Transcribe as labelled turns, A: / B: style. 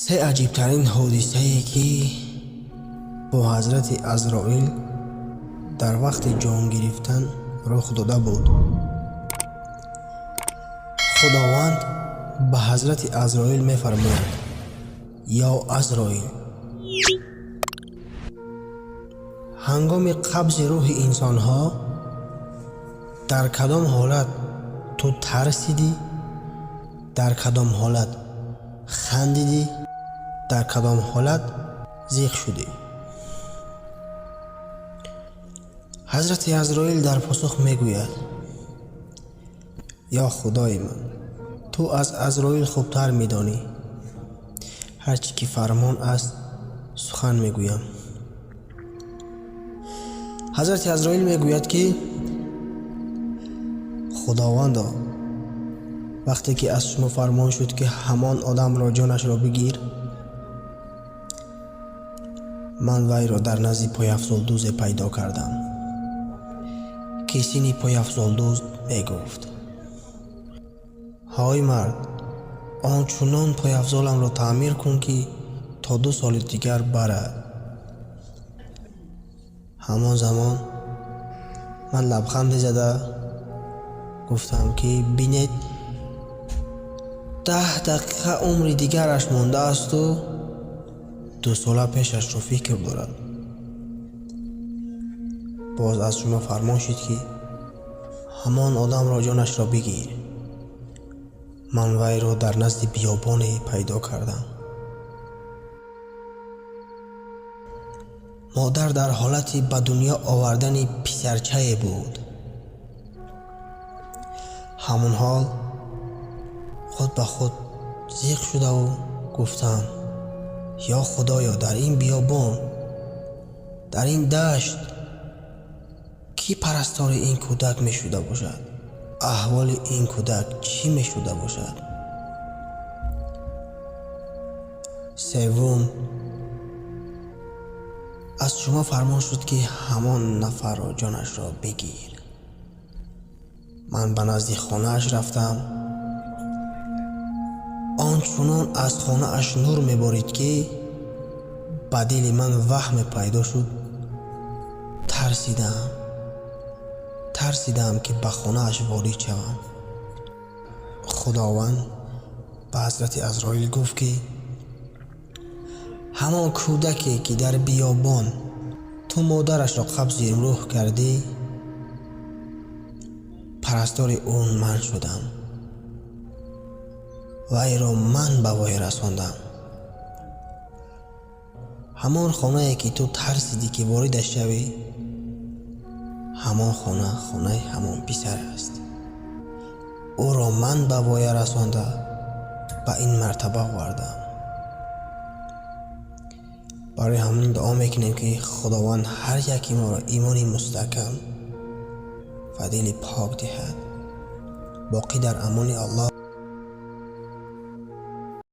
A: Се аҷибтарин ҳодисае, ки бо ҳазрати Азроил дар вақти ҷон гирифтан рух дода буд. Худованд ба ҳазрати Азроил мефармояд: ё Азроил, ҳангоми қабзи рӯҳи инсонҳо дар кадом ҳолат ту тарсидӣ, дар кадом ҳолат хандидӣ, дар кадом ҳолат зиқ шудӣ? Ҳазрати Азроил дар посух мегӯяд: ё Худои ман, ту аз Азроил хубтар медонӣ. Ҳар чӣ ки фармон аст, сухан мегӯям. Ҳазрати Азроил мегӯяд, ки Худовандо, вақте ки аз шумо фармон шуд, ки ҳамон одамро ҷонашро бигир, ман вайро дар назди пойафзолдӯзе пайдо кардам, ки сини пойафзолдӯз мегуфт: ҳой мард, он чунон пойафзоламро таъмир кун, ки то 2 соли дигар барад. Ҳамон замон ман лабханде зада гуфтам, ки бинед, 10 дақиқа умри дигараш мондаасту 2 сола пешашро фикр дорад. Боз аз шумо фармон шуд, ки ҳамон одамро ҷонашро бигир. Ман вайро дар назди биёбоне пайдо кардам. Модар дар ҳолати ба дунё овардани писарчае буд. Ҳамон ҳол худ ба худ зиқ шудаву гуфтам: ё Худоё, дар ин биёбон, дар ин дашт кӣ парастори ин кӯдак мешуда бошад? Аҳволи ин кӯдак чӣ мешуда бошад? Севум, аз шумо фармон шуд, ки ҳамон нафарро ҷонашро бигир. Ман ба назди хонааш рафтам. Он чунон аз хонааш нур меборид, ки ба дили ман ваҳме пайдо шуд. Тарсидам, ки ба хонааш ворид шавам. Худованд ба ҳазрати Азроил гуфт, ки ҳамон кӯдаке, ки дар биёбон ту модарашро қабзи рӯҳ кардӣ, парастори ӯ ман шудам. Вайро ман ба воя расондам. Ҳамон хонае, ки ту тарсидӣ, ки воридаш шавӣ, ҳамон хона хонаи ҳамон писар аст. Ӯро ман ба воя расонда ба ин мартаба овардам. Барои ҳамин дуо мекунем, ки Худованд ҳар яки моро имони мустаҳкам ва дили пок диҳад. Боқӣ дар амони Аллоҳ.